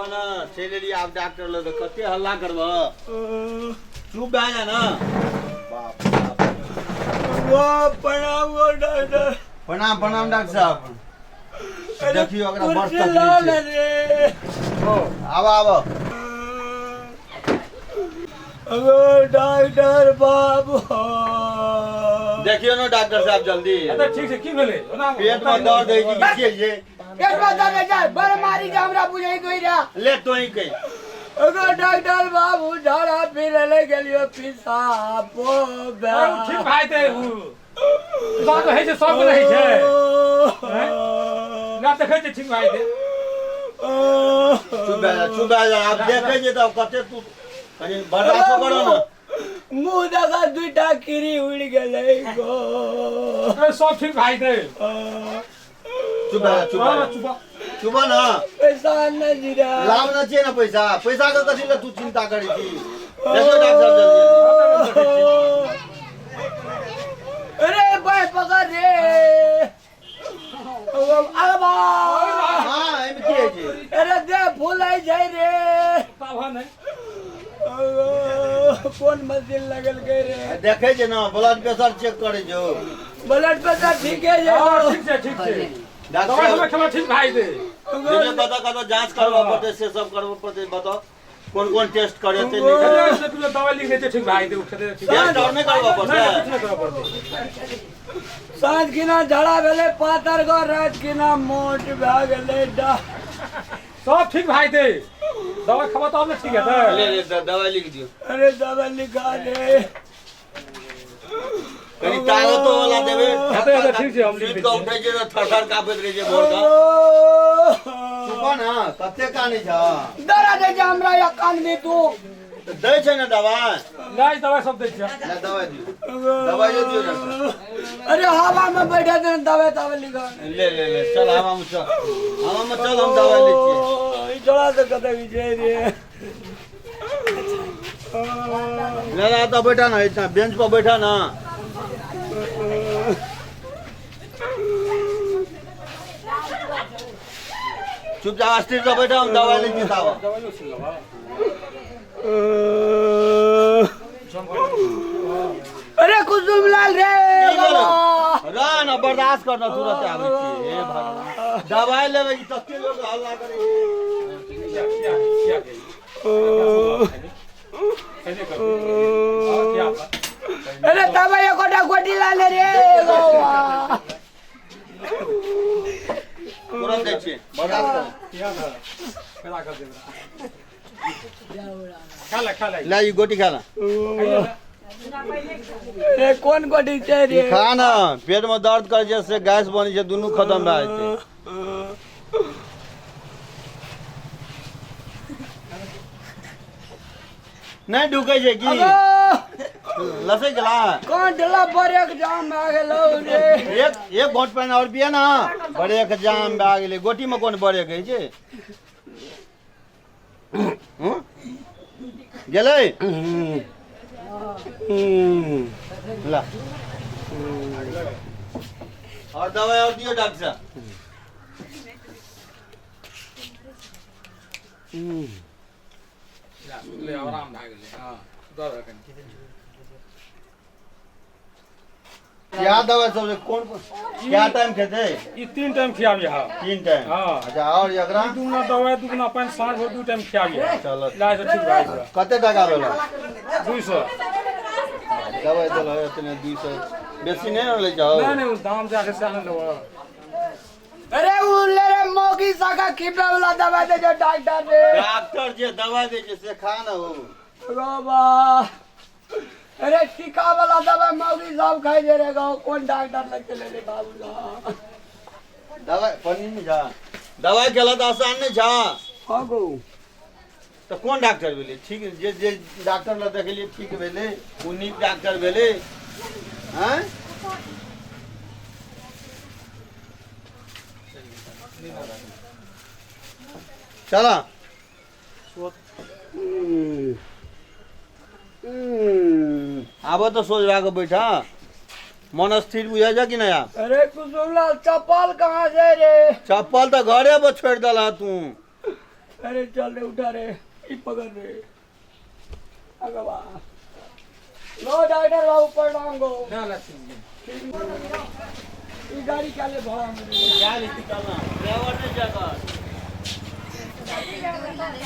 ने, चलि एलियै आब डॉक्टर लग तऽ कते हल्ला करबह? चुप भए जा ने। बाप रे बाप। गो प्रणाम गो डॉक्टर। प्रणाम प्रणाम डॉक्टर साहब। देखियौ ओकरा बड़ कुर्सी तकलीफ ला छै। ले रे। आबऽ आबऽ। अगो डॉक्टर बाबू। देखियौ ने डॉक्टर साहब जल्दी। अच्छा ठीक छै, की भेलै ओना? पेट में दर्द है कि की छै? पेट में दर्द छै, बड़ मारी जे हमरा बुझै गई रे। ले तोही कहि। अगो डॉक्टर बाबू, झाड़ा फिरे ले गेलियो, पिसाब ठीक भए जेतै। उ बात होइ छै, सबके रहै छै। ना देखै छै, ठीक भए जेतै। चुप भए जा, चुप भए जा। आब देखै छै तऽ कते तू कनि बर्दाश्त करो ने। मुँह देखा, दुईटा कीड़ी उड़ि गेलै गो। अरे, सब ठीक भए जेतै। चुप भए जा, चुप भए जा। चुप। चुप न। पैसा नहि जीरा। लाभ न छियै ने पैसा, पैसा के कथी लए तू चिंता करै छी? देखो डॉक्टर साहब जल्दी जल्दी। अरे भाई, पकड़ रे, अरे बा। हाँ, एहिमे की होइ छै? अरे दे फूलै छै रे। सावधान नहि। कोन मशीन लगल गई रे? देखै छै ने, ब्लड प्रेशर चेक करै छौ। ब्लड प्रेशर ठीके छै। हँ, ठीक छै, ठीक छै। दवाइ डॉक्टर समय खेबै, ठीक भए जेतै। जेना कतऽ कतऽ जाँच करबऽ पड़तै से सब करबऽ पड़तै। बताउ, कोन कोन टेस्ट करेतै नहि करेतै? दवाइ लिख दै छै, ठीक भए जेतै। ओ खेतै ठीक। टेस्ट आओर नहि करबऽ नहि, पड़तै? किछु नहि करऽ पड़तै। साँझ किना झड़ा भेलै पातर गो, राति किना मोट भए गेलै डा। सब ठीक भए जेतै, दवाइ खेबऽ तब ने ठीक हेतै। ले ले, दवाइ लिख दियौ। अरे, दवाइ लिखा दे। कनि ताकतो वाला देबै। हेतै, हेतै, ठीक छै, हम लिख सुति दै कऽ छियै। उठै छै तऽ थर थर काँपैत रहै छै भोर कऽ। चुप ने, कते कानै छ? दर्द दै छै हमरा या कान में तू। तऽ दै छै ने दवाइ? नहि, दवाइ सब दै छियै। ले, दवाइ दियौ, दवाइ दियौ डॉक्टर। अरे, हवा में बैठा दे, दवाई दवाई लिखा। ले ले ले, चल हवा में चल, हवा में चल, हम दवाइ लै छियै। ई जोड़ा से कतऽ छै रे? ले ले, तऽ बैठा ना, एहिठाम बेंच पर बैठा ना। चुपचाप स्थिर से बैठा, हम दवाइ लै छियै ताबऽ। दवाइयो सुन लेबऽ। अरे कुसुम लाल रे। की भेलौ? बाबा। रह न, बर्दाश्त कर न, तुरंत आबै छी। हे भगवान, दवाइ लेबै कि तते लोग हल्ला करै छै। किया किया किया गई खेने कर और क्या? अरे, दवाई एकोटा गोटी लाले रे बाबा। तुरंत दै छियै, बर्दाश्त कर। किया ना पैदा कर देबरा, खा ले, खा ले। ले, ई गोटी खा ले। रे, कोन गोटी छै रे? ई खा न, पेट में दर्द करै छै से गैस बनै छै, दुनू खत्म भए जेतै। नहि ढुकै छै की? लसै गेला? कोन ढला ब्रेक जाम भए गेलौ रे? एक एक घोट पानि आओर पिए ना। ब्रेक जाम भए गेलै? गोटीमे कोन ब्रेक होइ छै? हूँ? गेलै? ला, और दवाई और दियौ डॉक्टर साहब। ले, आराम भए गेलै। हँ, दऽ दऽ कनि। क्या दवाई सब छै? कोन कोन, क्या टाइम खेतै? ई 3 टाइम खियाबी। हँ। 3 टाइम? हँ। अच्छा, और एकरा? ई दुगुना दवाइ, दुगुना पानि, साँझ भोर 2 टाइम खियाबी। चलो। इलाज से ठीक भए जेतै। कते टाका भेलो? 200। दवाइ देलौ एतने, 200 बेसी नहि ने लै जाओ। नहि नहि, ओ दाम जा छै सएह ने लेबऽ। अरे, उ ले रे, मौगी साका खिबे वाला दवाई दे जो डॉक्टर रे। डॉक्टर जे दवाइ दै छै से खा न हो। बाबा, अरे टीका वाला दवाई मौगी सब खाइ जे रे गाँव। कोन डॉक्टर लग चले रे बाबू साहब? दवाइ पन्नी नहि छा? दवाइ खेला तऽ आसान नहि छा। हाँ गो। तऽ कोन डॉक्टर भेलै ठीक? जे जे डॉक्टर लग देखेलियै ठीक भेलै, ओ नीक डॉक्टर भेलै? आँय? चल। आबऽ तऽ सोझ भए कऽ बैठा, मन स्थिर बुझाइ छै कि नहि आब? अरे कुसुमलाल, चप्पल कहाँ छै रे? चप्पल तऽ घरे पर छोड़ि देलह तू। अरे चल रे, उठा रे, ई पकड़ रे। अगवा लो डॉक्टर बाबू, प्रणाम गो। ना ना, ठीक। ई गाड़ी क्या ले भाड़ा में? जा ले, निकलना ड्राइवर नहीं जाकर।